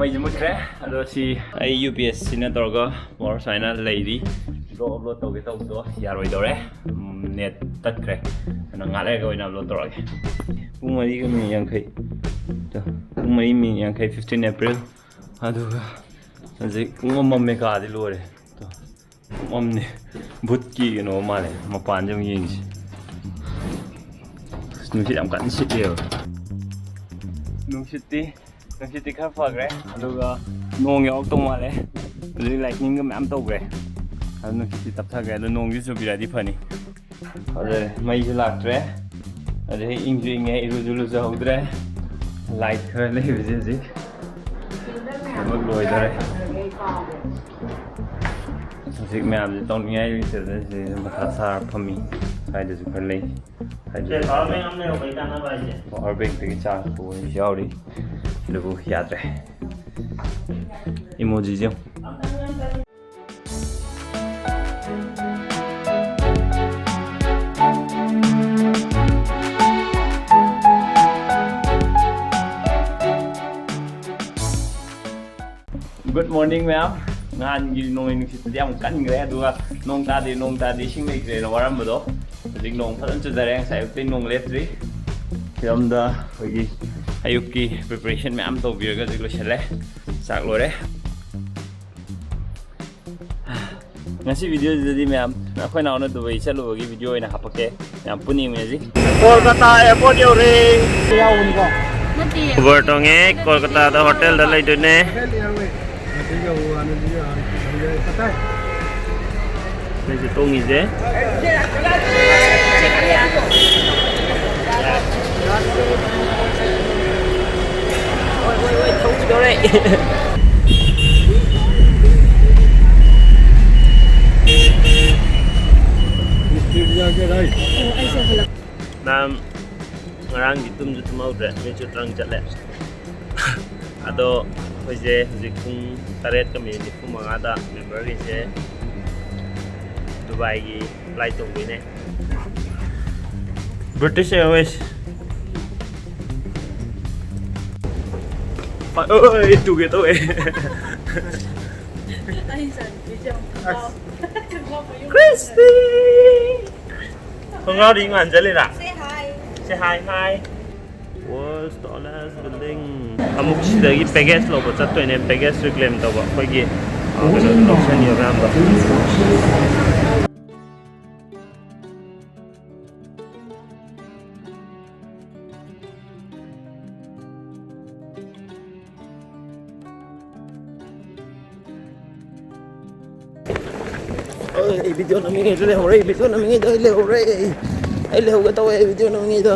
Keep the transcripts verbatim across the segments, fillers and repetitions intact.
ꯃꯩꯁꯦ ꯃꯨꯠꯈ꯭ꯔꯦ꯫ ꯑꯗꯣ ꯁꯤ ꯑꯩ ꯌꯨ ꯄꯤ ꯑꯦꯁ ꯁꯤꯅ ꯇꯧꯔꯒ ꯄꯋꯥꯔ ꯁꯨꯃꯥꯏꯅ ꯂꯩꯔꯤ꯫ ꯕ꯭ꯂꯣꯒ ꯑꯞꯂꯣꯗ ꯇꯧꯒꯦ ꯇꯧꯕꯗꯣ ꯌꯥꯔꯣꯏꯗꯧꯔꯦ꯫ ꯅꯦꯠ ꯇꯠꯈ꯭ꯔꯦ꯫ ꯑꯗꯨꯅ ꯉꯥꯏꯍꯥꯛ ꯂꯩꯔꯒ ꯑꯣꯏꯅ ꯑꯞꯂꯣꯗ ꯇꯧꯔꯛꯑꯒꯦ꯫ ꯄꯨꯡ ꯃꯔꯤꯒ ꯃꯤꯅꯤꯠ ꯌꯥꯡꯈꯩ꯫ ꯄꯨꯡ ꯃꯔꯤ ꯃꯤꯅꯤꯠ ꯌꯥꯡꯈꯩ, ꯐꯤꯐꯇꯤꯟ ꯑꯦꯄ꯭ꯔꯤꯜ꯫ ꯑꯗꯨꯒ ꯍꯧꯖꯤꯛ ꯄꯨꯡ ꯑꯃ ꯃꯝꯃꯦ, ꯀꯥꯗꯤ ꯂꯣꯏꯔꯦ꯫ ꯄꯨꯡ ꯑꯃꯅꯦ꯫ ꯚꯨꯠꯀꯤ ꯀꯩꯅꯣ ꯃꯥꯜꯂꯦ꯫ ꯃꯄꯥꯟꯁꯦ ꯑꯃꯨꯛ ꯌꯦꯡꯁꯤ꯫ ꯑꯁ, ꯅꯨꯡꯁꯤꯠ ꯌꯥꯝ ꯀꯟꯅ ꯁꯤꯠꯂꯦꯕ꯫ ꯅꯨꯡꯁꯤꯠꯇꯤ ꯅꯨꯡꯁꯤꯠꯇꯤ ꯈꯔ ꯐꯈ꯭ꯔꯦ꯫ ꯑꯗꯨꯒ ꯅꯣꯡ ꯌꯥꯎꯔꯛꯇꯧ ꯃꯥꯜꯂꯦ꯫ ꯍꯧꯖꯤꯛ ꯂꯥꯏꯠꯅꯤꯡꯒ ꯃꯌꯥꯝ ꯇꯧꯈ꯭ꯔꯦ꯫ ꯑꯗꯨ ꯅꯨꯡꯁꯤꯠꯇꯤ ꯇꯞꯊꯈ꯭ꯔꯦ꯫ ꯑꯗꯣ ꯅꯣꯡꯁꯤ ꯆꯨꯕꯤꯔꯛꯑꯗꯤ ꯐꯅꯤ꯫ ꯑꯗ ꯃꯩꯁꯨ ꯂꯥꯛꯇ꯭ꯔꯦ꯫ ꯑꯗꯩ ꯏꯪꯁꯨ ꯏꯪꯉꯦ, ꯏꯔꯨꯁꯨ ꯂꯨꯖꯍꯧꯗ꯭ꯔꯦ꯫ ꯂꯥꯏꯠ ꯈꯔ ꯂꯩꯕꯁꯦ ꯍꯧꯖꯤꯛ ꯊꯕꯛ ꯂꯣꯏꯗꯣꯔꯦ꯫ ꯍꯧꯖꯤꯛ ꯃꯌꯥꯝꯁꯦ ꯇꯧꯅꯤꯡꯉꯥꯏ ꯂꯩꯇꯗꯅ ꯁꯤꯗꯩꯗ ꯃꯊꯥ ꯁꯥꯔ ꯐꯝꯃꯤ꯫ ꯁ꯭ꯋꯥꯏꯗꯁꯨ ꯈꯔ ꯂꯩ꯫ ꯁ꯭ꯋꯥꯏꯗꯁꯨ ꯁꯦ, power bank ꯑꯃ ꯂꯩꯔꯛꯄꯩ ꯀꯥꯟꯅꯕ ꯍꯥꯏꯁꯦ꯫ Power bankꯇꯒꯤ charge ꯇꯧꯕꯁꯨ ꯌꯥꯎꯔꯤ꯫ ꯑꯗꯨꯕꯨ ꯌꯥꯗ꯭ꯔꯦ꯫ Emojiꯁꯦ ꯌꯦꯡꯉꯨ꯫ Good morning ꯃꯌꯥꯝ꯫ ꯅꯍꯥꯟꯒꯤ ꯅꯣꯡꯂꯩ ꯅꯨꯡꯁꯤꯠꯇꯨꯗꯤ ꯌꯥꯝ ꯀꯟꯈ꯭ꯔꯦ, ꯑꯗꯨꯒ ꯅꯣꯡ ꯇꯥꯗꯦ, ꯅꯣꯡ ꯇꯥꯗꯦ, ꯏꯁꯤꯡ ꯂꯩꯇ꯭ꯔꯦꯅ ꯋꯥꯔꯝꯕꯗꯣ ꯍꯧꯖꯤꯛ ꯅꯣꯡ ꯐꯖꯅ ꯆꯨꯊꯔꯦ꯫ ꯉꯁꯥꯏ ꯑꯌꯨꯛꯇꯩ ꯅꯣꯡ ꯂꯦꯞꯇ꯭ꯔꯤ꯫ ꯐꯤꯂꯝꯗ ꯑꯩꯈꯣꯏꯒꯤ ꯑꯌꯨꯛꯀꯤ preparation ꯃꯌꯥꯝ ꯇꯧꯕꯤꯔꯒ ꯍꯧꯖꯤꯛ ꯂꯣꯏꯁꯤꯜꯂꯦ꯫ ꯆꯥꯛ ꯂꯣꯏꯔꯦ꯫ ꯉꯁꯤ videoꯁꯤꯗꯗꯤ ꯃꯌꯥꯝ, ꯑꯩꯈꯣꯏ ꯅꯥꯎꯅ ꯗꯨꯕꯩ ꯆꯠꯂꯨꯕꯒꯤ video ꯑꯣꯏꯅ ꯍꯥꯞꯄꯛꯀꯦ꯫ ꯃꯌꯥꯝ ꯄꯨꯟꯅ ꯌꯦꯡꯃꯤꯟꯅꯁꯤ꯫ ꯀꯣꯜꯀꯇꯥ airport ꯌꯧꯔꯦ꯫ Uber ꯇꯣꯡꯉꯦ, ꯀꯣꯜꯀꯇꯥꯗ hotelꯗ ꯂꯩꯗꯣꯏꯅꯦ꯫ ꯑꯩꯈꯣꯏꯁꯦ ꯇꯣꯡꯉꯤꯁꯦ꯫ ꯍꯣꯏ, ꯍꯣꯏ, ꯍꯣꯏ, ꯊꯧꯈꯤꯗꯧꯔꯦ꯫ ꯃꯦꯝ, ꯉꯔꯥꯡꯗꯤ ꯇꯨꯝꯁꯨ ꯇꯨꯝꯍꯧꯗ꯭ꯔꯦ, ꯃꯤꯠꯁꯨ ꯇ꯭ꯔꯪ ꯆꯠꯂꯦ꯫ ꯑꯗꯣ ꯑꯩꯈꯣꯏꯁꯦ ꯍꯧꯖꯤꯛ ꯄꯨꯡ ꯇꯔꯦꯠꯀ ꯃꯤꯅꯤꯠ ꯅꯤꯐꯨ ꯃꯉꯥꯗ ꯃꯦꯝꯕꯔꯈꯩꯁꯦ ꯗꯨꯕꯥꯏꯒꯤ ꯐ꯭ꯂꯥꯏꯠ ꯇꯣꯡꯗꯣꯏꯅꯦ꯫ British Airways꯫ ꯑꯣꯏ, ꯇꯨꯒꯦ ꯇꯧꯋꯦ꯫ ꯑꯩ ꯆꯟꯗ꯭ꯔꯤꯁꯦ ꯑꯃꯨꯛ ꯉꯥꯎ-, ꯉꯥꯎ ꯃꯌꯨꯝ꯫ ꯈꯣꯡꯒ꯭ꯔꯥꯎꯗꯤ ꯉꯥꯟꯖꯜꯂꯤꯔꯥ? Say hi꯫ Say hi, hi꯫ World's tallest building꯫ ꯑꯃꯨꯛ ꯁꯤꯗꯒꯤ ꯄꯦꯀꯦꯖ ꯂꯧꯕ ꯆꯠꯇꯣꯏꯅꯦ, ꯄꯦꯀꯦꯖ ꯔꯤꯀ꯭ꯂꯦꯝ ꯇꯧꯕ ꯑꯩꯈꯣꯏꯒꯤ, ꯑ, ꯀꯩꯅꯣ, ꯂꯧꯁꯟꯈꯤꯕ ꯃꯌꯥꯝꯗꯣ꯫ ꯑꯩ ꯚꯤꯗꯤꯑꯣ ꯅꯝꯃꯤꯉꯩꯗ ꯂꯩꯍꯧꯔꯦ, ꯚꯤꯗꯤꯑꯣ ꯅꯝꯃꯤꯉꯩꯗ ꯑꯩ ꯂꯩꯍꯧꯔꯦ꯫ ꯑꯩ ꯂꯩꯍꯧꯒꯦ ꯇꯧꯋꯦ, ꯑꯩ ꯚꯤꯗꯤꯑꯣ ꯅꯝꯃꯤꯉꯩꯗ꯫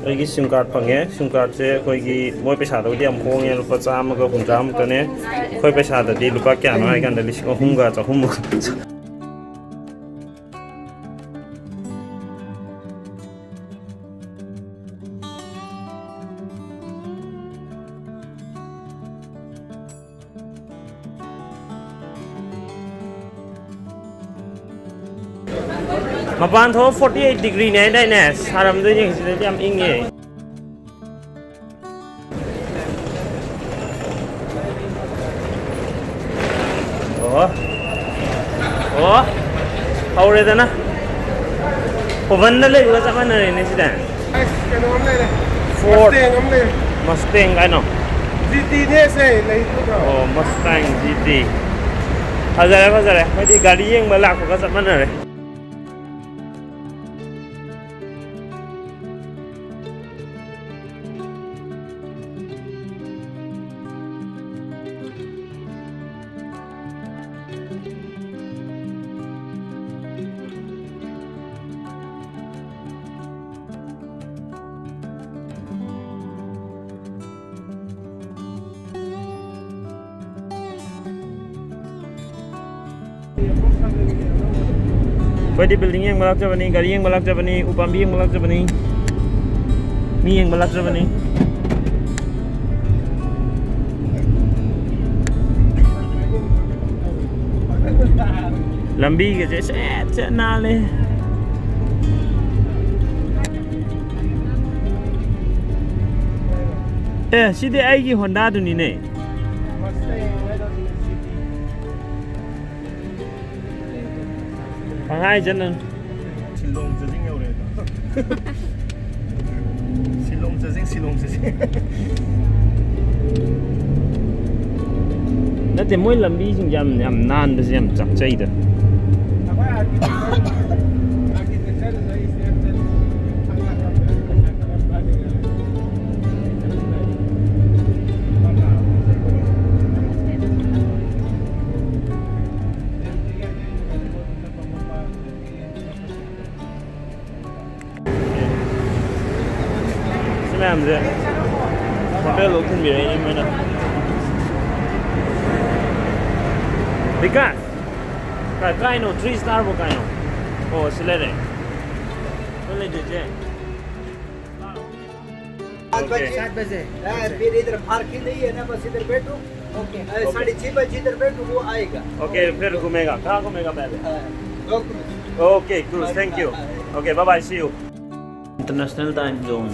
ꯑꯩꯒꯤ ꯁꯤꯝ ꯀꯥꯔꯗ ꯐꯪꯉꯦ꯫ ꯁꯤꯝ ꯀꯥꯔꯗꯁꯦ ꯑꯩꯈꯣꯏꯒꯤ, ꯃꯣꯏ ꯄꯩꯁꯥꯗꯕꯨꯗꯤ ꯌꯥꯝ ꯍꯣꯡꯉꯦ, ꯂꯨꯄꯥ ꯆꯥꯝꯃꯒ ꯍꯨꯝꯗ꯭ꯔꯥ ꯃꯨꯛꯇꯅꯦ꯫ ꯑꯩꯈꯣꯏ ꯄꯩꯁꯥꯗꯗꯤ ꯂꯨꯄꯥ ꯀꯌꯥꯅꯣ ꯍꯥꯏ ꯀꯥꯟꯗ ꯂꯤꯁꯤꯡ ꯑꯍꯨꯝꯒ ꯆꯍꯨꯝꯃꯨꯛ꯫ ꯃꯄꯥꯟ ꯊꯣꯛꯑ forty eight degree ꯅꯦ ꯍꯥꯏꯗꯥꯏꯅꯦ? ꯁꯥꯔꯝꯗꯣꯏꯅꯦ, ꯁꯤꯗꯗꯤ ꯌꯥꯝ ꯏꯪꯉꯦ꯫ ꯑꯣ꯫ ꯑꯣ꯫ ꯍꯧꯔꯦꯗꯅ꯫ ꯑꯣꯚꯟꯗ ꯂꯩꯕꯒ ꯆꯞ ꯃꯥꯟꯅꯔꯦꯅꯦ ꯁꯤꯗ꯫ ꯑꯁ, ꯀꯩꯅꯣ ꯑꯃ ꯂꯩꯔꯦ꯫ Ford꯫ Mustang ꯑꯃ ꯂꯩꯔꯦ꯫ Mustang ꯀꯥꯏꯅꯣ? G T ꯅꯦ ꯁꯦ, ꯂꯩ ꯅꯠꯇ꯭ꯔꯣ? ꯑꯣ, Mustang G T꯫ ꯐꯖꯔꯦ, ꯐꯖꯔꯦ꯫ ꯑꯩꯈꯣꯏꯗꯤ ꯒꯥꯔꯤ ꯌꯦꯡꯕ ꯂꯥꯛꯄꯒ ꯆꯞ ꯃꯥꯟꯅꯔꯦ꯫ ꯑꯩꯈꯣꯏꯗꯤ building ꯌꯦꯡꯕ ꯂꯥꯛꯆꯕꯅꯤ, ꯒꯥꯔꯤ ꯌꯦꯡꯕ ꯂꯥꯛꯆꯕꯅꯤ, ꯎꯄꯥꯝꯕꯤ ꯌꯦꯡꯕ ꯂꯥꯛꯆꯕꯅꯤ, ꯃꯤ ꯌꯦꯡꯕ ꯂꯥꯛꯆꯕꯅꯤ꯫ ꯂꯝꯕꯤꯒꯁꯦ ꯁꯦꯠ ꯁꯦꯠ ꯅꯥꯜꯂꯦ꯫ ꯑꯦ, ꯁꯤꯗꯤ ꯑꯩꯒꯤ ꯍꯣꯟꯗꯥꯗꯨꯅꯤꯅꯦ꯫ ꯄꯪꯍꯥꯏ ꯆꯠꯅ꯫ ꯁꯤꯂꯣꯡ ꯆꯠꯁꯤꯡ ꯌꯧꯔꯦ꯫ ꯁꯤꯂꯣꯡ ꯆꯠꯁꯤꯡ, ꯁꯤꯂꯣꯡ ꯆꯠꯁꯤꯡ꯫ ꯅꯠꯇꯦ, ꯃꯣꯏ ꯂꯝꯕꯤꯁꯤꯡꯁꯦ ꯌꯥꯝ, ꯌꯥꯝ ꯅꯥꯟꯕꯁꯦ ꯌꯥꯝ ꯆꯥꯛꯆꯩꯗ꯫ ꯁꯤ ꯃꯌꯥꯝꯁꯦ ꯍꯣꯇꯦꯜꯗ ꯊꯤꯟꯕꯤꯔꯛꯏꯅꯦ ꯃꯣꯏꯅ꯫ ꯕꯤꯀꯥꯁ, ꯀꯥꯏ, ꯀꯥꯏꯅꯣ? Three star ꯕꯨ ꯀꯥꯏꯅꯣ? ꯑꯣ, ꯁꯤ ꯂꯩꯔꯦ꯫ ꯑꯩꯈꯣꯏ ꯂꯩꯗꯣꯏꯁꯦ꯫ सात बजे। सात बजे। हाँ, फिर इधर पार्किंग नहीं है ना, बस इधर बैठो। ओके। हाँ, साढ़े छह बजे इधर बैठो, वो आएगा। ओके, फिर घूमेगा। कहाँ घूमेगा पहले? हाँ, cruise. Okay, cruise, thank you। हाँ, हाँ। Okay, bye bye, see you. International time zone,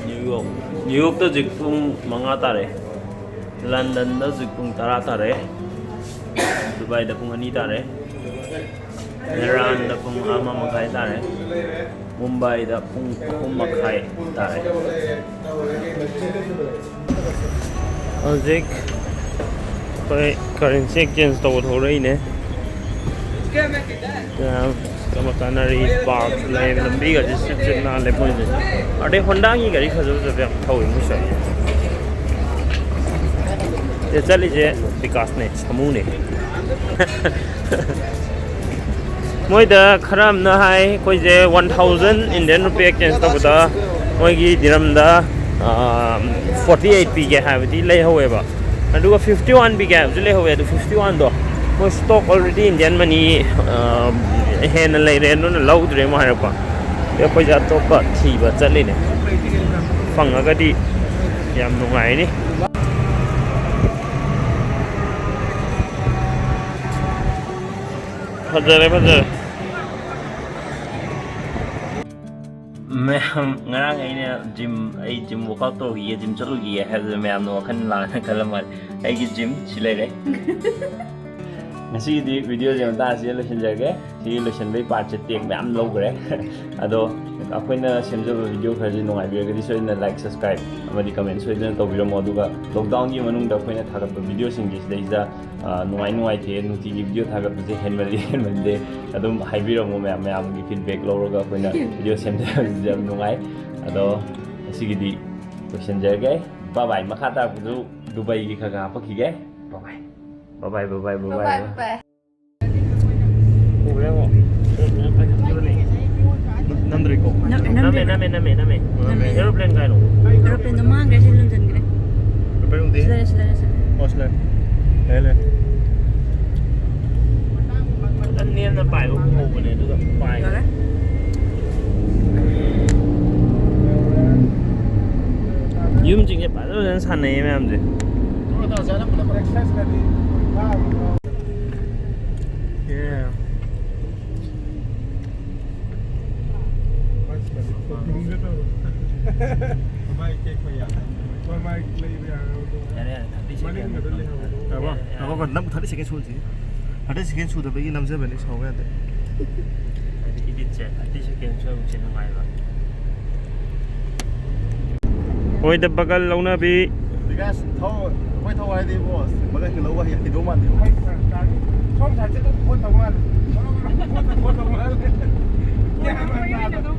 New York. New Yorkꯇ ꯍꯧꯖꯤꯛ ꯄꯨꯡ ꯃꯉꯥ ꯇꯥꯔꯦ꯫ ꯂꯟꯗꯟꯗ ꯍꯧꯖꯤꯛ ꯄꯨꯡ ꯇꯔꯥ ꯇꯥꯔꯦ꯫ ꯗꯨꯕꯥꯏꯗ ꯄꯨꯡ ꯑꯅꯤ ꯇꯥꯔꯦ꯫ ꯇꯦꯍꯔꯥꯟꯗ ꯄꯨꯡ ꯑꯃ ꯃꯈꯥꯏ ꯇꯥꯔꯦ꯫ ꯃꯨꯝꯕꯥꯏꯗ ꯄꯨꯡ ꯑꯍꯨꯝ ꯃꯈꯥꯏ ꯇꯥꯔꯦ꯫ ꯍꯧꯖꯤꯛ ꯑꯩꯈꯣꯏ currency exchange ꯇꯧꯕ ꯊꯣꯛꯂꯛꯏꯅꯦ꯫ ꯌꯥꯝ ꯀꯃ ꯀꯥꯟꯅꯔꯤ꯫ Park ꯂꯩ, ꯂꯝꯕꯤꯒꯁꯦ ꯁꯤꯠ ꯁꯤꯠ ꯅꯥꯜꯂꯦ ꯃꯣꯏꯁꯦ꯫ ꯑꯗꯩ ꯍꯣꯟꯗꯥꯒꯤ ꯒꯥꯔꯤ ꯐꯖ ꯐꯖꯕ ꯌꯥꯝ ꯊꯧꯋꯤ ꯃꯣꯏꯁꯦ꯫ ꯁꯤꯗ ꯆꯠꯂꯤꯁꯦ ꯕꯤꯀꯥꯁꯅꯦ, ꯁꯥꯃꯨꯅꯦ꯫ ꯃꯣꯏꯗ ꯈꯔ ꯑꯃꯅ ꯍꯥꯏ ꯑꯩꯈꯣꯏꯁꯦ one thousand Indian rupee exchange ꯇꯧꯕꯗ ꯃꯣꯏꯒꯤ ꯗꯤꯔꯝꯗ forty eight ꯄꯤꯒꯦ ꯍꯥꯏꯕꯗꯤ ꯂꯩꯍꯧꯋꯦꯕ꯫ ꯑꯗꯨꯒ fifty one ꯄꯤꯒꯦ ꯍꯥꯏꯕꯁꯨ ꯂꯩꯍꯧꯋꯦ꯫ ꯑꯗꯨ fifty one ꯗꯣ ꯑꯩꯈꯣꯏ stock already Indian money, ꯑ, ꯍꯦꯟꯅ ꯂꯩꯔꯦ, ꯑꯗꯨꯅ ꯂꯧꯗ꯭ꯔꯦ ꯑꯃꯨꯛ ꯍꯥꯏꯔꯛꯄ꯫ ꯑꯗꯩ ꯑꯩꯈꯣꯏꯁꯦ ꯑꯇꯣꯞꯄ ꯊꯤꯕ ꯆꯠꯂꯤꯅꯦ꯫ ꯐꯪꯉꯒꯗꯤ ꯌꯥꯝ ꯅꯨꯡꯉꯥꯏꯅꯤ꯫ ꯐꯖꯔꯦ, ꯐꯖꯔꯦ꯫ ꯃꯌꯥꯝ, ꯉꯔꯥꯡ ꯑꯩꯅ gym, ꯑꯩ gym workout ꯇꯧꯔꯨꯈꯤꯒꯦ, gym ꯆꯠꯂꯨꯈꯤꯒꯦ ꯍꯥꯏꯕꯗꯨꯗ ꯃꯌꯥꯝꯅ ꯋꯥꯈꯜ ꯂꯥꯟꯅ ꯈꯜꯂ ꯃꯥꯜꯂꯦ꯫ ꯑꯩꯒꯤ gym ꯁꯤ ꯂꯩꯔꯦ꯫ ꯉꯁꯤꯒꯤꯗꯤ videoꯁꯦ ꯃꯇꯥꯡ ꯑꯁꯤꯗ ꯂꯣꯏꯁꯤꯟꯖꯔꯒꯦ꯫ ꯁꯤꯒꯤ ꯂꯣꯏꯁꯤꯟꯕꯒꯤ partꯁꯦ take ꯃꯌꯥꯝ ꯂꯧꯈ꯭ꯔꯦ꯫ ꯑꯗꯣ ꯑꯩꯈꯣꯏꯅ ꯁꯦꯝꯖꯕ video ꯈꯔꯁꯤ ꯅꯨꯡꯉꯥꯏꯕꯤꯔꯒꯗꯤ ꯁꯣꯏꯗꯅ like, subscribe ꯑꯃꯗꯤ comment ꯁꯣꯏꯗꯅ ꯇꯧꯕꯤꯔꯝꯃꯣ꯫ ꯑꯗꯨꯒ lockdownꯒꯤ ꯃꯅꯨꯡꯗ ꯑꯩꯈꯣꯏꯅ ꯊꯥꯒꯠꯄ videoꯁꯤꯡꯁꯦ ꯁꯤꯗꯩꯁꯤꯗ, ꯑ, ꯅꯨꯡꯉꯥꯏ ꯅꯨꯡꯉꯥꯏꯇꯦ, ꯅꯨꯡꯇꯤꯒꯤ video ꯊꯥꯒꯠꯄꯁꯦ ꯍꯦꯟꯃꯜꯂꯤ ꯍꯦꯟꯃꯟꯗꯦ ꯑꯗꯨꯝ ꯍꯥꯏꯕꯤꯔꯝꯃꯣ꯫ ꯃꯌꯥꯝ, ꯃꯌꯥꯝꯒꯤ feedback ꯂꯧꯔꯒ ꯑꯩꯈꯣꯏꯅ video ꯁꯦꯝꯖꯕꯁꯤꯁꯨ ꯌꯥꯝ ꯅꯨꯡꯉꯥꯏ꯫ ꯑꯗꯣ ꯉꯁꯤꯒꯤꯗꯤ ꯂꯣꯏꯁꯤꯟꯖꯔꯒꯦ꯫ Bye bye꯫ ꯃꯈꯥ ꯇꯥꯔꯛꯄꯗꯨ ꯗꯨꯕꯥꯏꯒꯤ ꯈꯔ ꯈꯔ ꯍꯥꯄꯛꯈꯤꯒꯦ꯫ Bye bye꯫ Bye bye, bye bye, bye bye, bye bye, bye bye꯫ ꯎꯔꯦ ꯌꯦꯡꯉꯣ꯫ ꯅꯝꯗ꯭ꯔꯤꯀꯣ? ꯅꯝ-, ꯅꯝꯃꯦ, ꯅꯝꯗ꯭ꯔꯤꯕ? ꯅꯝꯃꯦ, ꯅꯝꯃꯦ, ꯅꯝꯃꯦ꯫ ꯅꯝꯃꯦ꯫ Aeroplane ꯀꯥꯏꯅꯣ? Aeroplaneꯗꯣ ꯃꯥꯡꯈ꯭ꯔꯦ, ꯁꯤ ꯂꯨꯝꯁꯤꯟꯈ꯭ꯔꯦ꯫ Aeroplane ꯎꯗꯦ? ꯁꯤꯗ ꯂꯩꯔꯦ, ꯁꯤꯗ ꯂꯩꯔꯦ, ꯁꯤꯗ ꯂꯩꯔꯦ꯫ ꯑꯣ, ꯁꯤ ꯂꯩꯔꯦ꯫ ꯂꯩꯔꯦ, ꯂꯩꯔꯦ꯫ ꯈꯤꯇꯪ ꯅꯦꯝꯅ ꯄꯥꯏꯕ ꯎꯍꯧꯕꯅꯦ, ꯑꯗꯨꯒ ꯄꯥꯏ꯫ ꯌꯥꯔꯦ꯫ ꯌꯨꯝꯁꯤꯡꯁꯦ ꯐꯖ ꯐꯖꯅ ꯁꯥꯟꯅꯩꯌꯦ ꯃꯌꯥꯝꯁꯦ꯫ Yeah. ꯃꯃꯥꯏ ꯇꯦꯛꯄ ꯌꯥꯗꯦ꯫ ꯃꯃꯥꯏ ꯂꯩꯕ ꯌꯥꯔꯣꯏ꯫ ꯌꯥꯔꯦ, ꯌꯥꯔꯦ, thirty second꯫ ꯃꯅꯤꯡꯒꯗ ꯂꯩꯍꯧꯕꯗꯣ꯫ ꯌꯥꯔꯦ, ꯌꯥꯔꯦ, ꯌꯥꯔꯦ꯫ ꯅꯝ-, thirty second ꯁꯨꯍꯟꯁꯦ꯫ Thirty second ꯁꯨꯗꯕꯒꯤ ꯅꯝꯖꯕꯅꯤ, ꯁꯥꯎꯕ ꯌꯥꯗꯦ꯫ ꯍꯥꯏꯗꯤ editꯁꯦ thirty second ꯁꯨꯕꯁꯦ ꯅꯨꯡꯉꯥꯏꯕ꯫ ꯍꯣꯏꯗ ꯕꯒꯜ ꯂꯧꯅꯕꯤ꯫ ꯕꯤꯀꯥꯁ, ꯊꯧ, ꯑꯩꯈꯣꯏ ꯊꯧ ꯍꯥꯏꯔꯗꯤ ꯏꯕꯣ, ꯕꯒꯜꯒ ꯂꯧꯕ ꯍꯩ-, ꯍꯩꯗꯧ ꯃꯥꯟꯗꯦ꯫ ꯁꯣꯝ ꯁꯥꯏꯠꯁꯦ ꯑꯗꯨꯝ ꯈꯣꯠ ꯇꯧ ꯃꯥꯜꯂꯦ꯫ ꯈꯣꯠ ꯇꯧ ꯃꯥꯜꯂꯦ꯫ ꯒ꯭ꯌꯥꯟ ꯃꯦꯟ ꯇꯥꯗꯦ꯫